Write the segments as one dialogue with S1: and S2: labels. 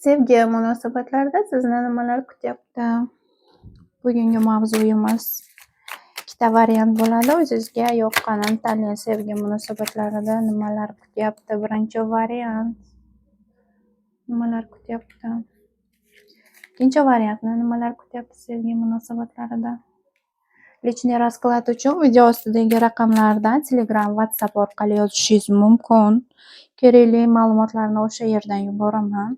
S1: Sevgi munosabatlarida sizni nimalar kutyapti? Bugungi mavzuyimiz ikkita variant bo'ladi. O'zingizga yoqqanini tanlang. Sevgi munosabatlarida nimalar kutyapti? Birinchi variant. Nimalar kutyapti? Ikkinchi variantni nimalar kutyapti sevgi munosabatlarida? Личный расклад uchun video ostidagi raqamlardan Telegram, WhatsApp orqali yozishingiz mumkin. Kerakli ma'lumotlarni o'sha yerdan yuboraman.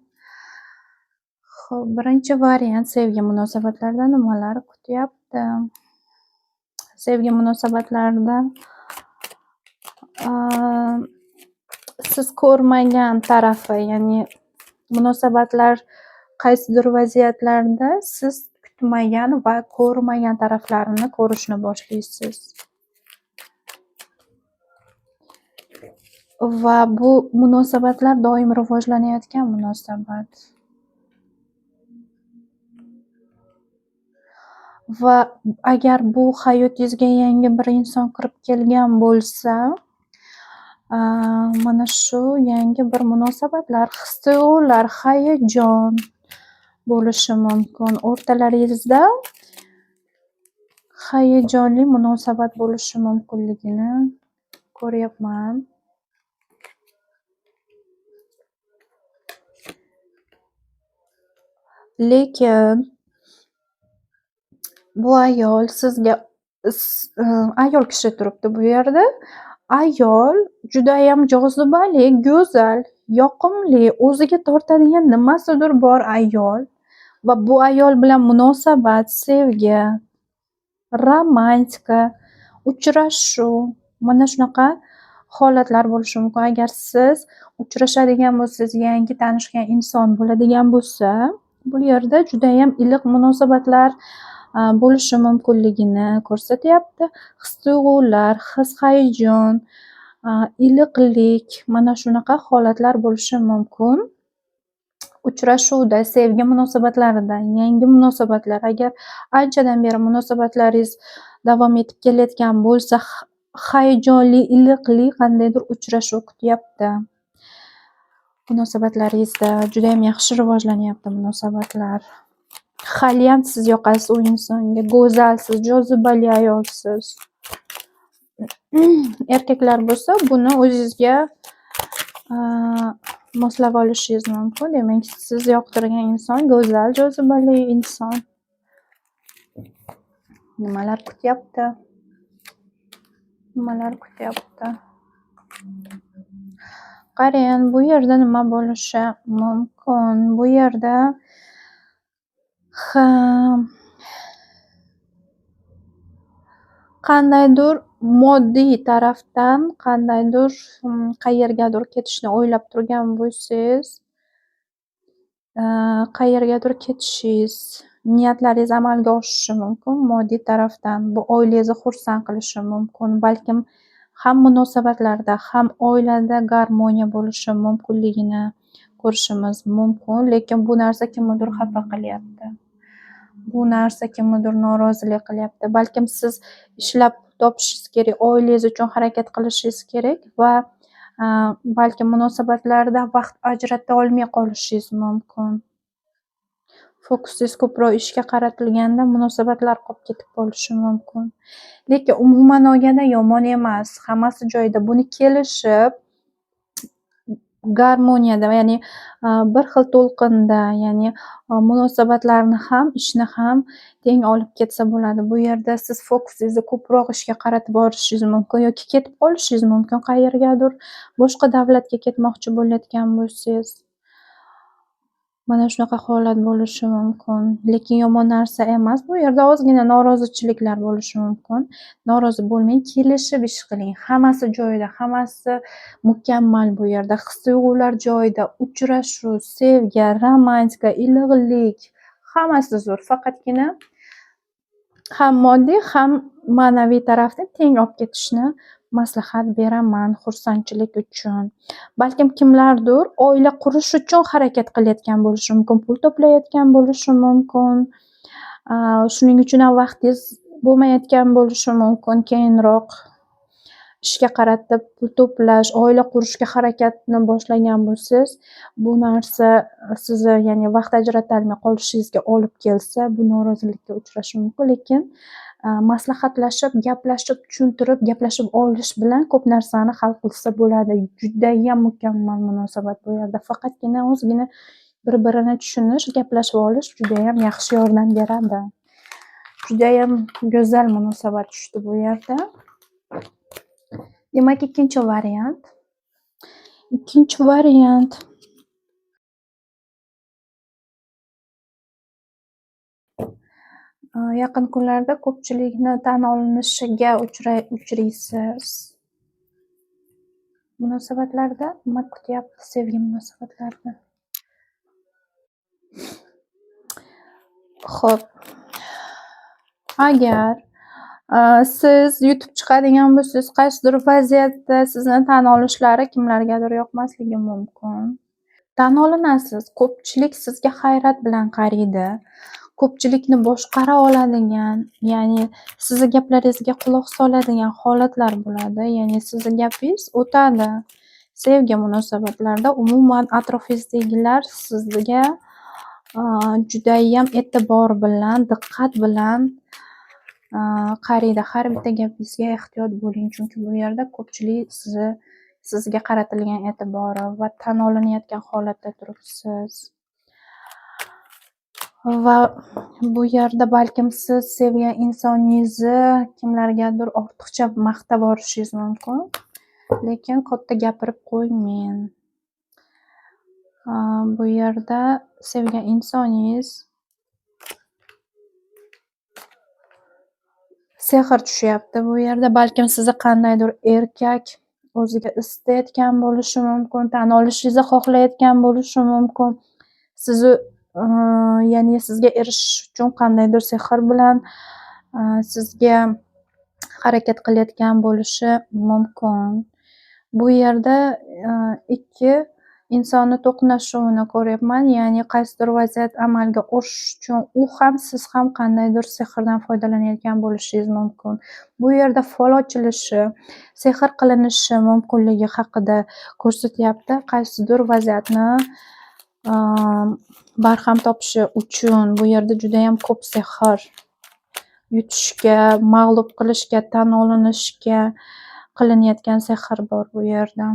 S1: Xo'p, birinchi variant sevgi munosabatlarida nimalar kutyapti? Sevgi munosabatlarida siz ko'rmagan tarafi, ya'ni munosabatlar qaysidir vaziyatlarda siz kutmagan va ko'rmagan taraflarini ko'rishni boshlaysiz. Va bu munosabatlar doim rivojlanayotgan munosabat. Va agar bu hayotingizga yangi bir inson kirib kelgan bo'lsa, mana shu yangi bir munosabatlar, his-tuyg'ular, hayajon bo'lishi mumkin. O'rtalaringizda hayajonli munosabat bo'lishi mumkinligini ko'ryapman. Lekin bu ayol sizga ayol kishi turibdi bu yerda. Ayol judayam jozibali, go'zal, yoqimli, o'ziga tortadigan nimasidir bor ayol va bu ayol bilan munosabat, sevgi, romantika, uchrashuv, mana shunaqa holatlar bo'lishi mumkin. Agar siz uchrashadigan bo'lsangiz, yangi tanishgan inson bo'ladigan bo'lsa, bu yerda judayam iliq munosabatlar bo'lishi mumkinligini ko'rsatyapti. His-tuyg'ular, his-hayajon, iliqlik, mana shunaqa holatlar bo'lishi mumkin. Uchrashuvda, sevgi munosabatlarida, yangi munosabatlar, agar anchadan beri munosabatlaringiz davom etib kelayotgan bo'lsa, hayajonli, iliqli qandaydir uchrashuv kutyapti. Munosabatlaringizda judayam yaxshi rivojlanyapti munosabatlar. Haliyam siz yoqasiz u insonga, go'zalsiz, jozibali ayolsiz. Erkaklar bo'lsa, buni o'zingizga moslab olishingiz mumkin. Demak, siz yoqtirgan inson go'zal, jozibali inson. Nimalar kutyapti? Nimalar kutyapti? Qarang, bu yerda nima bo'lishi mumkin? Bu yerda qandaydir moddiy tarafdan qandaydir qayergadir ketishni o'ylab turgan bo'lsangiz, qayergadir ketishingiz, niyatlaringiz amalga oshishi mumkin moddiy tarafdan. Bu oilangizni xursand qilishi mumkin. Balkim ham munosabatlarda, ham oilada garmoniya bo'lishi mumkinligini ko'rishimiz mumkin. Lekin bu narsa kimnidir xafa qilyapti. Bu narsa kimnidir norozilik qilyapti. Balkim siz ishlab topishingiz kerak, oilangiz uchun harakat qilishingiz kerak va balkim munosabatlarda vaqt ajrata olmay qolishingiz mumkin. Fokusingiz ko'proq ishga qaratilganda munosabatlar qolib ketib qolishi mumkin. Lekin umuman olganda yomon emas, hammasi joyida. Buni kelishib, garmoniyada, ya'ni bir xil to'lqinda, ya'ni munosabatlarni ham, ishni ham teng olib ketsa bo'ladi. Bu yerda siz fokusingizni ko'proq ishga qaratib borishingiz mumkin yoki ketib qolishingiz mumkin qayergadir, boshqa davlatga ketmoqchi bo'layotgan bo'lsangiz. Mana shunaqa holat bo'lishi mumkin. Lekin yomon narsa emas. Bu yerda ozgina norozichiliklar bo'lishi mumkin. Norozi bo'lmang, kelishib ish qiling. Hammasi joyida, hammasi mukammal bu yerda. His-tuyg'ular joyida, uchrashuv, sevgi, romantika, iliqlik, hammasi zo'r. Faqatgina ham moddiy, ham ma'naviy tarafni teng olib ketishni maslahat beraman xursandchilik uchun. Balkim kimlardir oila qurish uchun harakat qilayotgan bo'lishi mumkin, pul to'playotgan bo'lishi mumkin. Shuning uchun ham vaqtingiz bo'lmayotgan bo'lishi mumkin keyinroq. ishga qaratib pul to'plash, oila qurishga harakatni boshlagan bo'lsangiz, bu narsa sizni, ya'ni vaqt ajratolmay qolishingizga olib kelsa, bu norozilikka uchrashi mumkin. Lekin maslahatlashib, gaplashib, tushuntirib, gaplashib olish bilan ko'p narsani hal qilsa bo'ladi. Judayam mukammal munosabat bu yerda. Faqatgina ozgina bir-birini tushunish, gaplashib olish judayam yaxshi yordam beradi. Judayam go'zal munosabat tushdi bu yerda. Demak, ikkinchi variant. Ikkinchi variant. Yaqin kunlarda ko'pchilikni tan olinishiga uchraysiz. Munosabatlarda nima kutyapti sevgi munosabatlarida? Xo'p. Agar siz yutib chiqadigan bo'lsangiz, qaysidir vaziyatda sizni tan olishlari kimlargadir yoqmasligi mumkin. Tan olinasiz, ko'pchilik sizga hayrat bilan qaraydi. Ko'pchilikni boshqara oladigan, ya'ni sizni gaplaringizga quloq soladigan holatlar bo'ladi. Ya'ni sizni gapingiz o'tadi. Sevgi munosabatlarida umuman atrofingizdagilar sizga judayam e'tibor bilan, diqqat bilan qaraydi. Har bitta gapingizga ehtiyot bo'ling, chunki bu yerda ko'pchilik sizga qaratilgan e'tibori va tan olinayotgan holatda turibsiz. Va bu yerda balkim siz sevgan insoningizni kimlargadir ortiqcha maqtab yuborishingiz mumkin, lekin katta gapirib qo'ymang. Bu yerda sevgan insoningiz sehr tushyapti. Bu yerda balkim sizni qandaydir erkak o'ziga istayotgan bo'lishi mumkin, tan olishingizni xohlayotgan bo'lishi mumkin. Sizni, ya'ni sizga erishish uchun qandaydir sehr bilan sizga harakat qilayotgan bo'lishi mumkin. Bu yerda ikki insonni to'qnashuvini ko'ryapman. Ya'ni qaysidir vaziyat amalga oshish uchun u ham, siz ham qandaydir sehrdan foydalanayotgan bo'lishingiz mumkin. Bu yerda fol ochilishi, sehr qilinishi mumkinligi haqida ko'rsatyapti. Qaysidir vaziyatni barham topishi uchun bu yerda judayam ko'p sehr yutishga, mag'lub qilishga, tan olinishga qilinayotgan sehr bor bu yerda.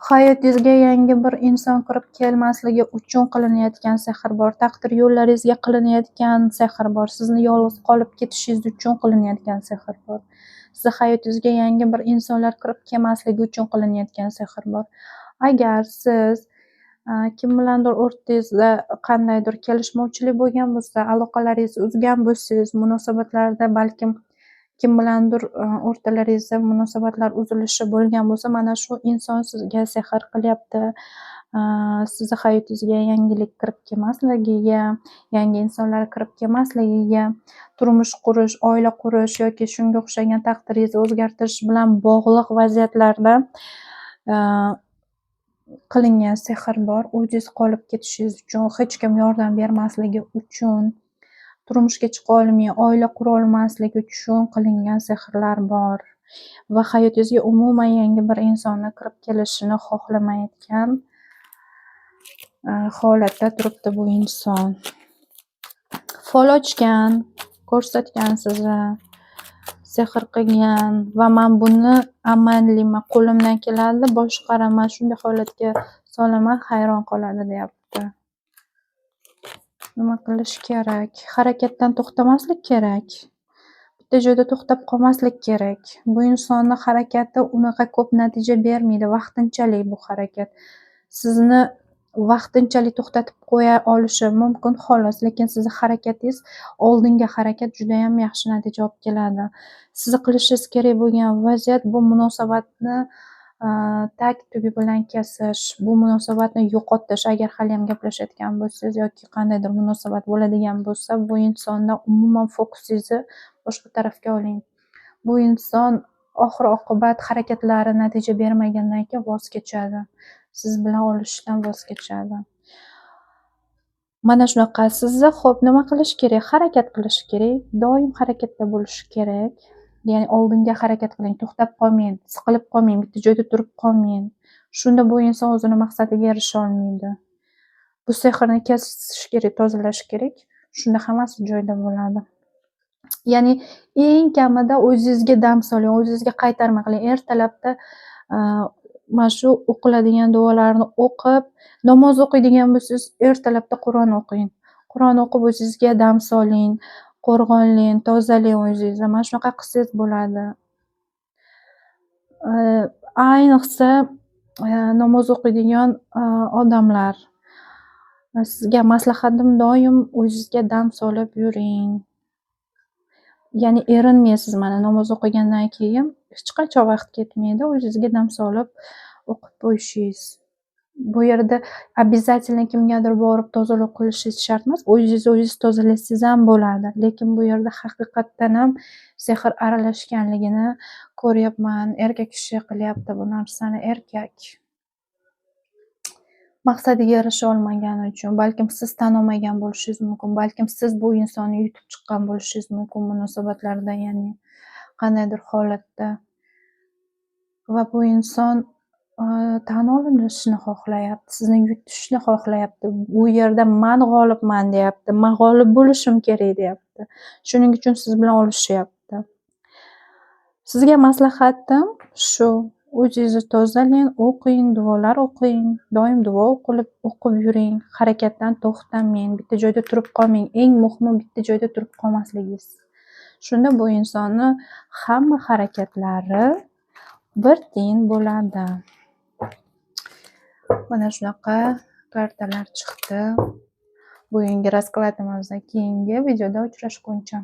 S1: Hayotingizga yangi bir inson kirib kelmasligi uchun qilinayotgan sehr bor. Taqdir yo'llaringizga qilinayotgan sehr bor. Sizni yolg'iz qolib ketishingiz uchun qilinayotgan sehr bor. Sizni hayotingizga yangi bir insonlar kirib kelmasligi uchun qilinayotgan sehr bor. Agar siz kim bilandir o'rtangizda qandaydir kelishmovchilik bo'lgan bo'lsa, aloqalaringizni uzgan bo'lsangiz, munosabatlarda balkim kim bilandir o'rtalaringizda munosabatlar uzilishi bo'lgan bo'lsa, mana shu inson sizga sehr qilyapti. Sizni hayotingizga yangilik kirib kelmasligiga, yangi insonlar kirib kelmasligiga, turmush qurish, oila qurish yoki shunga o'xshagan taqdiringizni o'zgartirish bilan bog'liq vaziyatlarda qilingan sehr bor. O'zingiz qolib ketishingiz uchun, hech kim yordam bermasligi uchun, turmushga chiqa olmay, oila qura olmaslik uchun qilingan sehrlar bor. Va hayotingizga umuman yangi bir insonni kirib kelishini xohlamayotgan holatda turibdi bu inson. Fol ochgan, ko'rsatgan sizni, sehr qilgan va men buni amaliyman, qo'limdan keladi, boshqaraman, shunday holatga solaman, hayron qoladi deyapti. Nima qilish kerak? Harakatdan to'xtamaslik kerak. Bitta joyda to'xtab qolmaslik kerak. Bu insonni harakati unaqa ko'p natija bermaydi, vaqtinchalik bu harakat. Sizni vaqtinchalik to'xtatib qo'ya olishi mumkin xolos, lekin sizni harakatingiz, oldingi harakat judayam yaxshi natija olib keladi. Sizni qilishingiz kerak bo'lgan vaziyat bu munosabatni tag tugi bilan kesish, bu munosabatni yo'qotish. Agar haliyam gaplashayotgan bo'lsangiz yoki qandaydir munosabat bo'ladigan bo'lsa, bu insondan umuman fokusingizni boshqa tarafga oling. Bu inson oxir oqibat harakatlari natija bermagandan keyin voz kechadi. Siz bilan olishishdan voz kechadi. Mana shunaqa. Sizni, xo'p, nima qilish kerak? Harakat qilish kerak, doim harakatda bo'lish kerak. Ya'ni oldinga harakat qiling, to'xtab qolmang, siqilib qolmang, bitta joyda turib qolmang. Shunda bu inson o'zini maqsadiga erisha olmaydi. Bu sehrni kesish kerak, tozalash kerak. Shunda hammasi joyida bo'ladi. Ya'ni eng kamida o'zingizga dam soling, o'zingizga qaytarma qiling. Ertalabda mana shu o'qiladigan duolarni o'qib, namoz o'qiydigan bo'lsangiz, ertalabda Qur'on o'qing. Qur'on o'qib, o'zingizga dam soling, qo'rg'onlang, tozalang o'zingizni. Mana shunaqa qilsangiz bo'ladi. Ayniqsa, namoz o'qiydigan odamlar, sizga maslahatim, doim o'zingizga dam solib yuring. Ya'ni erinmaysiz, mana, namoz o'qigandan keyin hech qachon vaqt ketmaydi, o'zingizga dam solib o'qib qo'yishingiz. Bu yerda обязательно kimgadir borib tozalab qilishingiz shart emas, o'zingizni o'zingiz tozalasangiz ham bo'ladi. Lekin bu yerda haqiqatdan ham sehr aralashganligini ko'ryapman. Erkak kishi qilyapti bu narsani, erkak. Maqsadiga erisha olmagani uchun, balkim siz tan olmagan bo'lishingiz mumkin, balkim siz bu insonni yutib chiqqan bo'lishingiz mumkin munosabatlarda, ya'ni qandaydir holatda. Va bu inson tan olinishni xohlayapti, sizni yutishni xohlayapti. Bu yerda man g'olibman deyapti, man g'olib bo'lishim kerak deyapti. Shuning uchun siz bilan olishyapti. Sizga maslahatim shu: o'zingizni tozalang, o'qing, duolar o'qing, doim duo o'qib yuring, harakatdan to'xtamang, bitta joyda turib qolmang. Eng muhimi, bitta joyda turib qolmasligingiz. Shunda bu insonni hamma harakatlari bir tiyin bo'ladi. Mana shunaqa kartalar chiqdi. Bugungi raskladimizda. Keyingi videoda uchrashguncha.